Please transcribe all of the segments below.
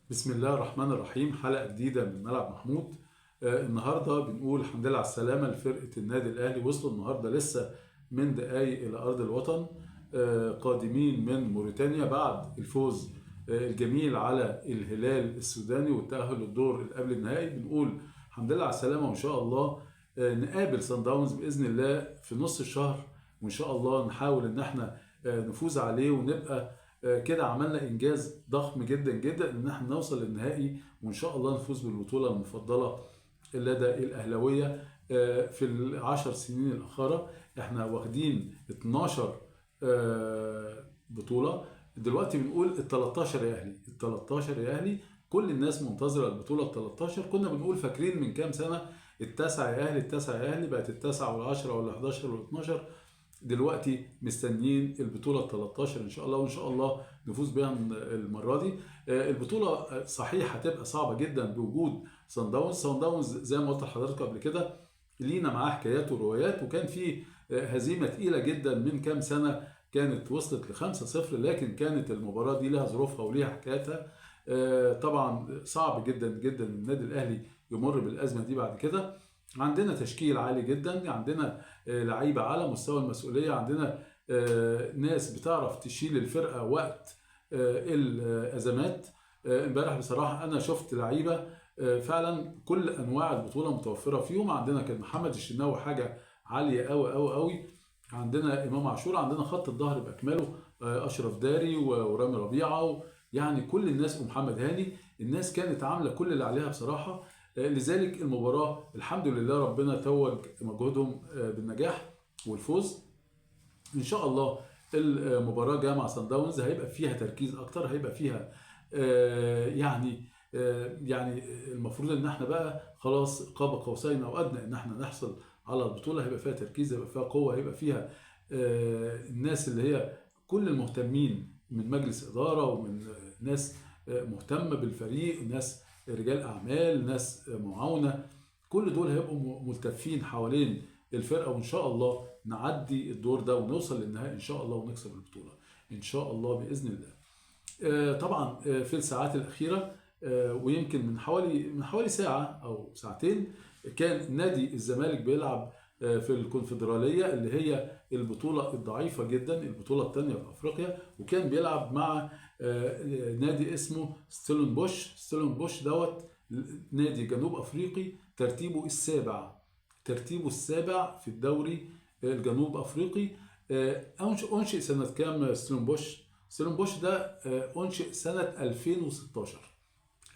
بسم الله الرحمن الرحيم. حلقة جديدة من ملعب محمود. النهارده بنقول الحمد لله على السلامة لفرقة النادي الأهلي. وصلوا النهارده لسه من دقايق إلى أرض الوطن، قادمين من موريتانيا بعد الفوز الجميل على الهلال السوداني والتأهل للدور اللي قبل النهائي. بنقول الحمد لله على السلامة، وإن شاء الله نقابل سان داونز بإذن الله في نص الشهر، وإن شاء الله نحاول إن احنا نفوز عليه ونبقى كده عملنا انجاز ضخم جدا جدا ان احنا نوصل للنهائي، وان شاء الله نفوز بالبطولة المفضلة لدى الاهلاوية. في العشر سنين الاخيرة احنا واخدين 12 بطوله، دلوقتي بنقول ال 13 يا اهلي، ال 13 يا اهلي. كل الناس منتظره البطولة ال 13. كنا بنقول فاكرين من كام سنة التاسعة يا اهلي، التاسعة يا اهلي، بقت التاسعة والعشرة وال 11 وال 12. دلوقتي مستنيين البطولة ال 13 ان شاء الله، وان شاء الله نفوز بيها المرة دي. البطولة صحيح هتبقى صعبة جدا بوجود سان داونز. سان داونز زي ما قلت لحضراتكم قبل كده لينا معاه حكايات وروايات، وكان في هزيمة تقيلة جدا من كام سنة كانت وصلت ل 5-0، لكن كانت المباراة دي لها ظروفها وليها حكاياتها. طبعا صعب جدا جدا النادي الاهلي يمر بالازمه دي بعد كده. عندنا تشكيل عالي جدا، عندنا لعيبة على مستوى المسؤولية، عندنا ناس بتعرف تشيل الفرقة وقت الازمات. امبارح بصراحة انا شفت لعيبة فعلا كل انواع البطولة متوفرة فيهم. عندنا كان محمد الشناوي حاجة عالية قوي قوي قوي، عندنا امام عاشور، عندنا خط الظهر باكمله، اشرف داري ورامي ربيعة، يعني كل الناس، ومحمد هاني. الناس كانت عامله كل اللي عليها بصراحة. لذلك المباراة الحمد لله ربنا توج مجهودهم بالنجاح والفوز. ان شاء الله المباراة الجاية مع سان داونز هيبقى فيها تركيز اكتر، هيبقى فيها يعني يعني المفروض ان احنا بقى خلاص قاب قوسين او ادنى ان احنا نحصل على البطولة. هيبقى فيها تركيز، هيبقى فيها قوة، هيبقى فيها الناس اللي هي كل المهتمين من مجلس ادارة ومن ناس مهتمة بالفريق، ناس رجال اعمال، ناس معاونة، كل دول هيبقوا ملتفين حوالين الفرقة، وان شاء الله نعدي الدور ده ونوصل للنهائي ان شاء الله ونكسب البطولة ان شاء الله باذن الله. طبعا في الساعات الاخيرة، ويمكن من حوالي ساعة او ساعتين، كان نادي الزمالك بيلعب في الكونفدراليه اللي هي البطولة الضعيفة جدا، البطولة الثانية في افريقيا، وكان بيلعب مع نادي اسمه ستيلنبوش. ستيلنبوش دوت نادي جنوب افريقي، ترتيبه السابع، ترتيبه السابع في الدوري الجنوب افريقي. انشئ سنة كام ستيلنبوش؟ ستيلنبوش ده انشئ سنة 2016،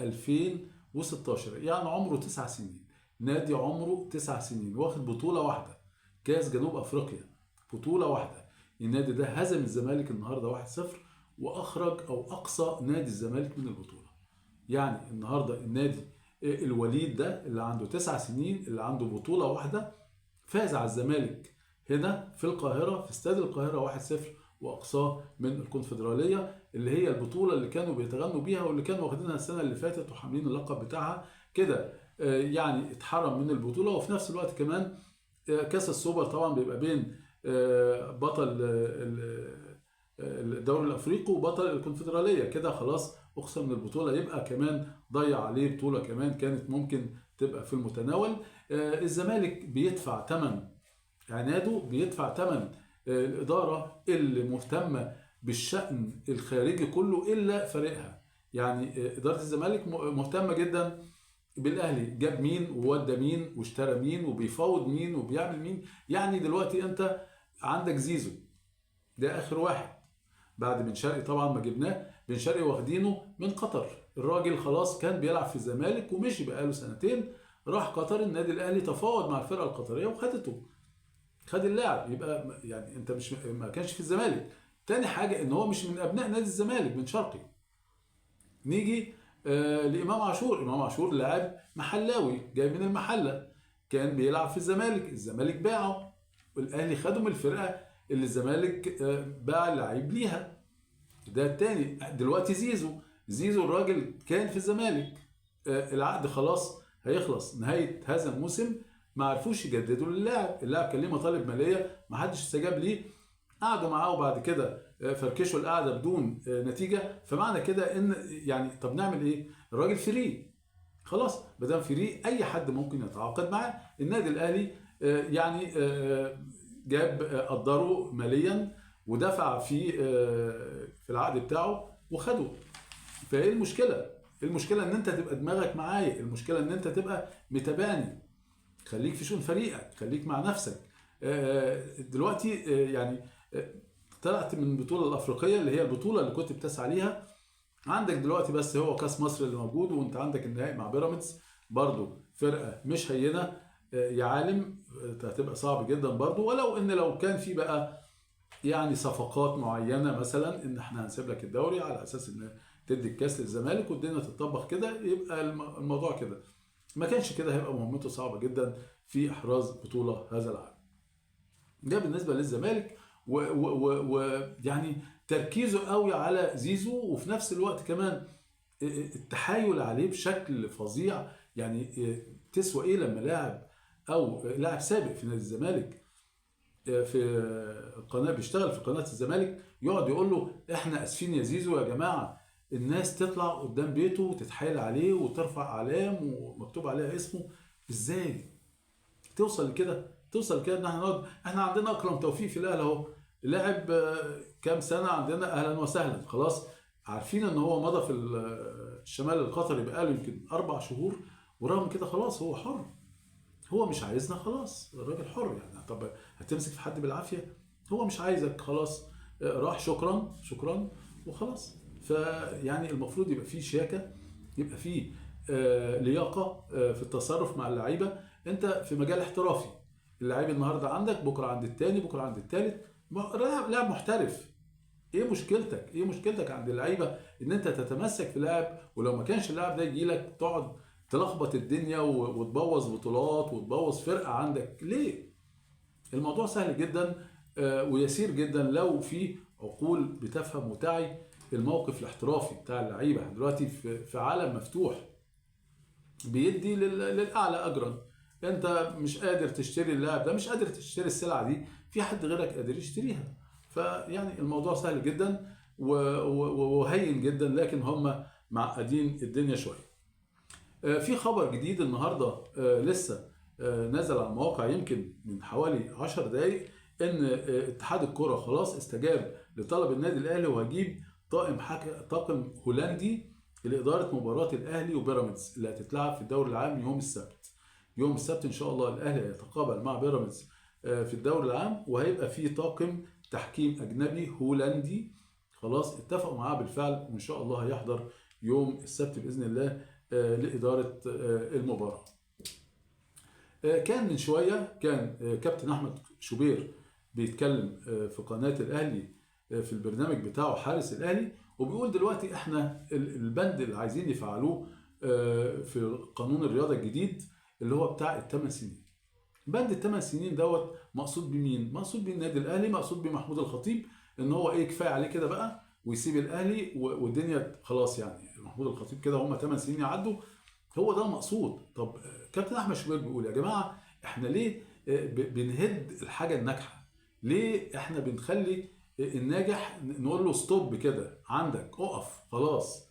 2016 يعني عمره 9 سنين. نادي عمره 9 سنين واخد بطولة واحدة، كاس جنوب افريقيا، بطولة واحدة. النادي ده هزم الزمالك النهارده 1-0 واخرج او اقصى نادي الزمالك من البطولة. يعني النهارده النادي الوليد ده اللي عنده 9 سنين، اللي عنده بطولة واحدة، فاز على الزمالك هنا في القاهرة في استاد القاهرة 1-0 واقصاه من الكونفدرالية اللي هي البطولة اللي كانوا بيتغنوا بيها واللي كانوا واخدينها السنة اللي فاتت وحاملين اللقب بتاعها كده. يعني اتحرم من البطولة. وفي نفس الوقت كمان كاس السوبر طبعا بيبقى بين بطل الدوري الافريقي وبطل الكونفدراليه، كده خلاص اقصى من البطولة، يبقى كمان ضيع عليه بطوله كمان كانت ممكن تبقى في المتناول. الزمالك بيدفع ثمن عناده، بيدفع ثمن الادارة اللي مهتمة بالشأن الخارجي كله الا فريقها. يعني ادارة الزمالك مهتمة جدا بالاهلي، جاب مين وودى مين واشترى مين وبيفاوض مين وبيعمل مين. يعني دلوقتي انت عندك زيزو ده اخر واحد بعد بن شرقي، طبعا ما جبناه بن شرقي واخدينه من قطر، الراجل خلاص كان بيلعب في الزمالك ومشي بقاله سنتين، راح قطر، النادي الاهلي تفاوض مع الفرقة القطرية وخدته، خد اللاعب. يبقى يعني انت مش ما كانش في الزمالك. تاني حاجة ان هو مش من ابناء نادي الزمالك بن شرقي. نيجي لامام عاشور. امام عاشور لاعب محلاوي جاي من المحلة، كان بيلعب في الزمالك، الزمالك باعه والاهلي خده من الفرقة اللي الزمالك باع اللعيب ليها. ده التاني. دلوقتي زيزو، زيزو الراجل كان في الزمالك، العقد خلاص هيخلص نهاية هذا الموسم، ما عرفوش يجددوا للاعب، اللاعب كان ليه مطالب ماليه ما حدش استجاب ليه، قعدوا معاه وبعد كده فركشوا القعدة بدون نتيجة. فمعنى كده ان يعني طب نعمل ايه؟ الراجل free خلاص، ما دام free اي حد ممكن يتعاقد معاه. النادي الاهلي يعني جاب قدره ماليا ودفع في العقد بتاعه وخده. فايه المشكلة؟ المشكلة ان انت تبقى دماغك معايا، المشكلة ان انت تبقى متابعني، خليك في شؤون فريقك، خليك مع نفسك. دلوقتي يعني طلعت من البطولة الافريقية اللي هي البطولة اللي كنت بتسعى ليها، عندك دلوقتي بس هو كاس مصر اللي موجود، وانت عندك النهائي مع بيراميدز برضو فرقه مش هينة يا عالم، هتبقى صعب جدا برضو. ولو ان لو كان في بقى يعني صفقات معينة، مثلا ان احنا هنسيب لك الدوري على اساس ان تدي الكاس للزمالك والدنيا تتطبخ كده، يبقى الموضوع كده. ما كانش كده هيبقى مهمته صعبة جدا في احراز بطوله هذا العام. ده بالنسبة للزمالك ويعني تركيزه قوي على زيزو، وفي نفس الوقت كمان التحايل عليه بشكل فظيع. يعني تسوى ايه لما لاعب او لاعب سابق في نادي الزمالك في قناة بيشتغل في قناة الزمالك يقعد يقول له احنا اسفين يا زيزو يا جماعة، الناس تطلع قدام بيته وتتحايل عليه وترفع اعلام ومكتوب عليها اسمه. ازاي توصل لكده؟ توصل كده ان احنا نقعد، احنا عندنا اكرم توفيق في الاهلي اهو، لعب كام سنة عندنا، اهلا وسهلا، خلاص عارفين ان هو مضى في الشمال القطري بقاله يمكن 4 شهور، ورغم كده خلاص هو حر، هو مش عايزنا خلاص، الراجل حر يعني. طب هتمسك في حد بالعافية؟ هو مش عايزك خلاص، راح، شكرا شكرا وخلاص. فيعني المفروض يبقى فيه شياكه، يبقى فيه لياقه في التصرف مع اللعيبة. انت في مجال احترافي، اللعيب النهارده عندك، بكره عند الثاني، بكره عند الثالث، لاعب محترف. ايه مشكلتك؟ ايه مشكلتك عند اللعيبة ان انت تتمسك في لاعب، ولو ما كانش اللاعب ده يجي لك تقعد تلخبط الدنيا وتبوظ بطولات وتبوظ فرقه عندك؟ ليه؟ الموضوع سهل جدا ويسير جدا لو في عقول بتفهم وتعي الموقف الاحترافي بتاع اللعيبة. دلوقتي في عالم مفتوح بيدي للاعلى اجرا، انت مش قادر تشتري اللاعب ده، مش قادر تشتري السلعة دي، في حد غيرك قادر يشتريها. فيعني الموضوع سهل جدا وهين جدا، لكن هم معقدين الدنيا شوية. في خبر جديد النهارده لسه نزل على المواقع يمكن من حوالي 10 دقايق، ان اتحاد الكره خلاص استجاب لطلب النادي الاهلي وهجيب طاقم هولندي لادارة مباراة الاهلي وبيراميدز اللي هتتلعب في الدوري العام يوم السبت. يوم السبت ان شاء الله الاهلي هيتقابل مع بيراميدز في الدوري العام، وهيبقى في طاقم تحكيم اجنبي هولندي خلاص اتفقوا معاه بالفعل، وان شاء الله هيحضر يوم السبت باذن الله لادارة المباراة. كان من شوية كان كابتن احمد شوبير بيتكلم في قناة الاهلي في البرنامج بتاعه حارس الاهلي، وبيقول دلوقتي احنا البند اللي عايزين يفعلوه في قانون الرياضة الجديد اللي هو بتاع ال8 سنين. بند ال8 سنين دوت مقصود بمين؟ مقصود بالنادي الاهلي، مقصود بمحمود الخطيب، ان هو ايه كفاية عليه كده بقى ويسيب الاهلي والدنيا خلاص. يعني محمود الخطيب كده هم 8 سنين يعدوا، هو ده المقصود. طب كابتن احمد شوبير بيقول يا جماعة احنا ليه بنهد الحاجة الناجحة؟ ليه احنا بنخلي الناجح نقول له ستوب كده عندك، اقف خلاص؟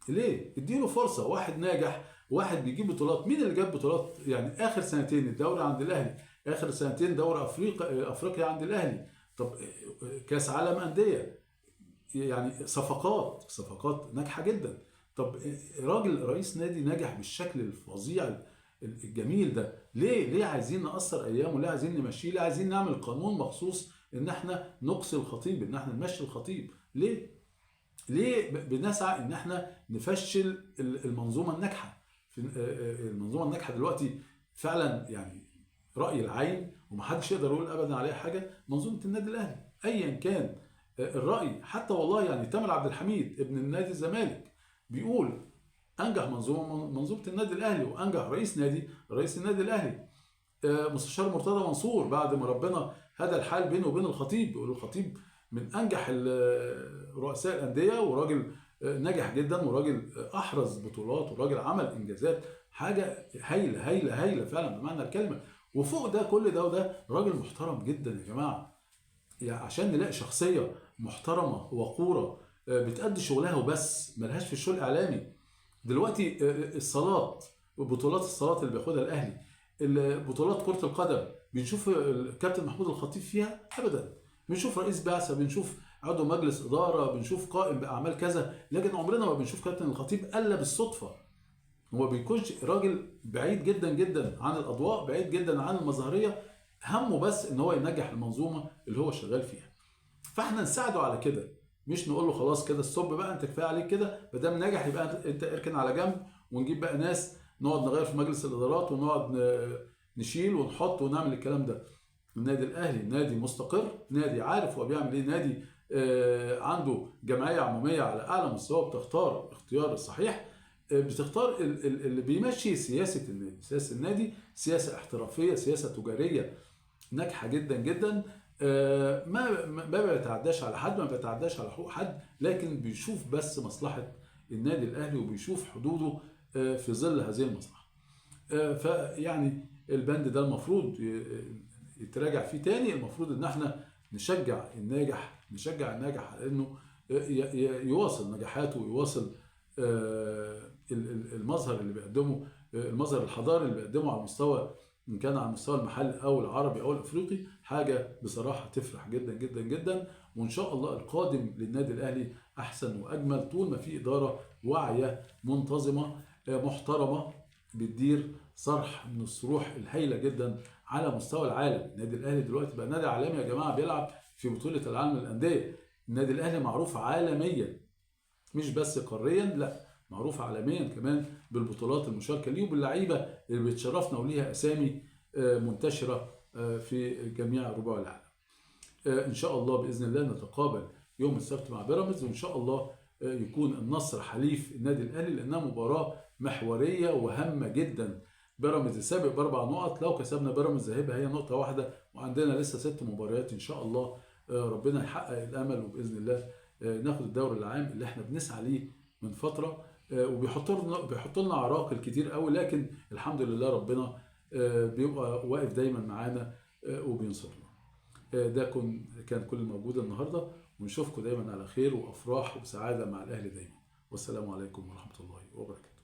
ليه؟ اديله فرصة. واحد ناجح، واحد بيجيب بطولات. مين اللي جاب بطولات؟ يعني اخر سنتين الدوري عند الاهلي، اخر سنتين دوري افريقيا عند الاهلي، طب كاس عالم اندية، يعني صفقات ناجحة جدا. طب راجل رئيس نادي ناجح بالشكل الفظيع الجميل ده، ليه عايزين نقصر ايامه؟ ليه عايزين نمشيه؟ ليه عايزين نعمل قانون مخصوص ان احنا نقصي الخطيب، ان احنا نمشي الخطيب؟ ليه بنسعى ان احنا نفشل المنظومة الناجحة؟ المنظومة الناجحة دلوقتي فعلا يعني راي العين ومحدش يقدر يقول ابدا عليها حاجة، منظومة النادي الاهلي ايا كان الراي. حتى والله يعني تامر عبد الحميد ابن النادي الزمالك بيقول انجح منظومة النادي الاهلي وانجح رئيس نادي رئيس النادي الاهلي. مستشار مرتضى منصور بعد ما ربنا هذا الحال بينه وبين الخطيب، بيقول الخطيب من انجح رؤساء الاندية، وراجل ناجح جدا، وراجل احرز بطولات، وراجل عمل انجازات، حاجة هايلة هايلة هايلة فعلا بمعنى الكلمة. وفوق ده كل ده وده راجل محترم جدا يا جماعة. يعني عشان نلاقي شخصية محترمه وقوره، بتأدي شغلها وبس، ملهاش في الشغل الاعلامي. دلوقتي الصالات، بطولات الصالات اللي بياخدها الاهلي، بطولات كره القدم، بنشوف الكابتن محمود الخطيب فيها ابدا، بنشوف رئيس بعثه، بنشوف عضو مجلس ادارة، بنشوف قائم باعمال كذا، لكن عمرنا ما بنشوف كابتن الخطيب الا بالصدفة. هو بيكونش راجل بعيد جدا جدا عن الاضواء، بعيد جدا عن المظاهريه، همه بس ان هو ينجح المنظومة اللي هو شغال فيها. فاحنا نساعده على كده، مش نقول له خلاص كده الصب بقى، انت كفاية عليك كده، ما دام ناجح يبقى انت اركن على جنب، ونجيب بقى ناس نقعد نغير في مجلس الادارات ونقعد نشيل ونحط ونعمل الكلام ده. النادي الاهلي نادي مستقر، نادي عارف هو بيعمل ايه، نادي عنده جمعية عموميه على اعلى مستوى، بتختار اختيار الصحيح، بتختار اللي بيمشي سياسة النادي. سياسة النادي سياسة احترافية، سياسة تجارية ناجحة جدا جدا، ما بيتعداش على حد، ما بيتعداش على حقوق حد، لكن بيشوف بس مصلحة النادي الاهلي وبيشوف حدوده في ظل هذه المصلحة. فيعني البند ده المفروض يتراجع فيه تاني. المفروض ان احنا نشجع الناجح، نشجع الناجح على انه يواصل نجاحاته ويواصل المظهر اللي بيقدمه، المظهر الحضاري اللي بيقدمه على المستوى، ان كان على المستوى المحلي او العربي او الافريقي. حاجة بصراحة تفرح جدا جدا جدا، وان شاء الله القادم للنادي الاهلي احسن واجمل طول ما في ادارة واعية منتظمة محترمه بتدير صرح من الصروح الهائلة جدا على مستوى العالم. النادي الاهلي دلوقتي بقى نادي عالمي يا جماعة، بيلعب في بطوله العالم للاندية. النادي الاهلي معروف عالميا، مش بس قاريا، لا معروف عالميا كمان بالبطولات المشاركة ليه وباللعيبه اللي بتشرفنا وليها اسامي منتشرة في جميع ربوع العالم. ان شاء الله باذن الله نتقابل يوم السبت مع بيراميدز، وان شاء الله يكون النصر حليف النادي الاهلي، لانها مباراة محورية وهامه جدا. بيراميدز سابق ب4 نقط، لو كسبنا بيراميدز هيبقى هي نقطة واحدة، وعندنا لسه 6 مباريات ان شاء الله. ربنا يحقق الامل، وباذن الله ناخد الدوري العام اللي احنا بنسعى ليه من فترة، وبيحط لنا عراقل كتير قوي، لكن الحمد لله ربنا بيبقى واقف دايما معانا وبينصرنا. ده كان كل الموجود النهارده، ونشوفكم دايما على خير وافراح وسعادة مع الاهلي دايما. والسلام عليكم ورحمة الله وبركاته.